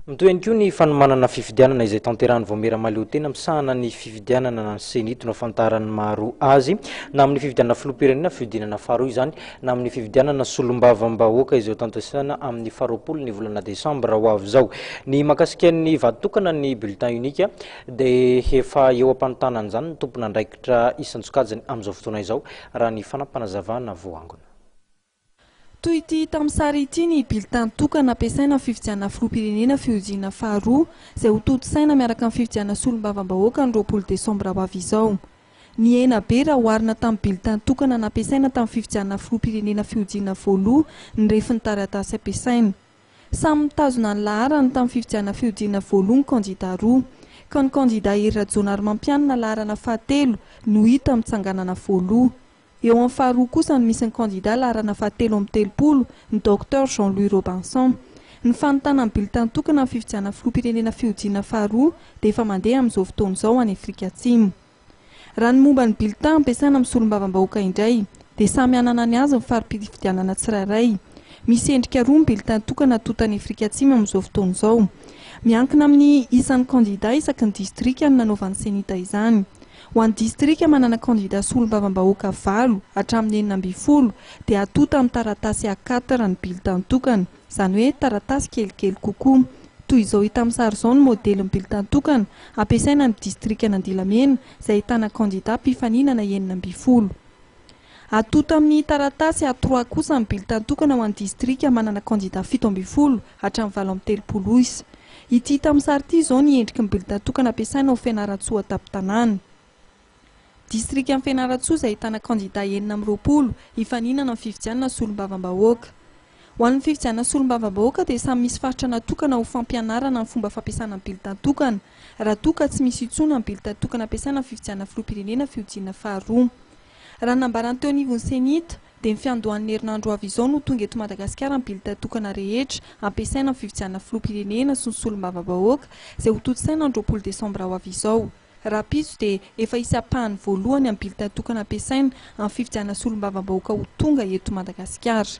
Mitohy ihany koa ny fanomanana fifidianana izay tanterahan'ny Vaomiera Mahaleotena misahana ny fifidianana na ny Cenit no ahafantaran'ny maro azy, na amin'ny fifidianana filoham-pirenena fihodinana faharoa izany, na amin'ny fifidianana solombavambahoaka izay hotanterahina amin'ny faharoapolo ny volana desambra ho avy izao. Ny mahakasika ny vato tokana ny bulletin unique dia efa eo am-panontana an'izany ny tompon'andraikitra isan-tsokajiny amin'izao fotoana izao raha ny fanapanazavana voaangona. Toy ity hita amin'ny sary ity ny bulletin tokana ampiasaina amin'ny fifidianana filoham-pirenena fihodinana faharoa izay ho tontosaina miaraka amin'ny fifidianana solombavambahoaka ny 20 desambra ho avy izao. Nihena be raha oharina tamin'ny bulletin tokana nampiasaina tamin'ny fifidianana filoham-pirenena fihodinana voaloha ny refin'ny taratasy ampiasaina. Samy mitazona ny laharany tamin'ny fifidianana fihodinana voaloha ny kandida roa. Ka ny kandida Hery Rajaonarimampianina laharana fahatelo no hita amin'ny tsanganana voaloha. Eo amin'ny faharoa kosa no misy ny kandida laharana faha-33, ny Docteur Jean Louis Robinson. Ny fanontana ny bulletin tokana amin'ny fifidianana filoham-pirenena fihodinana faharoa dia efa mandeha amin'izao fotoana izao any Afrika Atsimo. Raha ny momba ny bulletin ampiasaina amin'ny solombavambahoaka indray dia samy hanana ny azy ny fari-pifidianana tsirairay. Misy endrika roa ny bulletin tokana atonta any Afrika Atsimo amin'izao fotoana izao. Miankina amin'ny isan'ny kandida isaky ny distrika no nanaovan'ny Cenit izany. Ho an'ny distrika manana kandida solombavambahoaka valo hatramin'ny 16 dia atonta amin'ny taratasy A quatre ny bulletin tokana, izany hoe taratasy kelikely kokoa. Toy izao hita amin'ny sary izao ny modelin'ny bulletin tokana ampiasaina amin'ny distrikan'Andilamena izay ahitana kandida mpifaninana 16. Atonta amin'ny taratasy A trois kosa ny bulletin tokana ho an'ny distrika manana kandida 17 hatramin'ny 38 isa. Ity hita amin'ny sary ity izao ny endriky ny bulletin tokana ampiasaina ao Fianarantsoa an-tampon-tanàna. Distrikan'i Fianarantsoa izay ahitana kandida 26 hifaninana amin'ny fifidianana solombavambahoaka. Ho an'ny fifidianana solombavambahoaka dia samy misy faritra natokana ho fampianarana ny fomba fampiasana ny bulletin tokana, raha toa ka tsy misy intsony ny bulletin tokana ampiasaina amin'ny fifidianana filoham-pirenena fihodinana faharoa. Raha ny nambaran'ny teo anivon'ny Cenit dia ny fiandohan'ny herinandro ho avy izao no tonga eto Madagasikara ny bulletin tokana rehetra ampiasaina amin'ny fifidianana filoham-pirenena sy ny solombavambahoaka izay ho tontosaina ny 20 desambra ho avy izao. Rahampitso dia efa hisy ampahany voalohany amin'ny bulletin tokana ampiasaina amin'ny fifidianana solombavambahoaka ho tonga eto Madagasikara.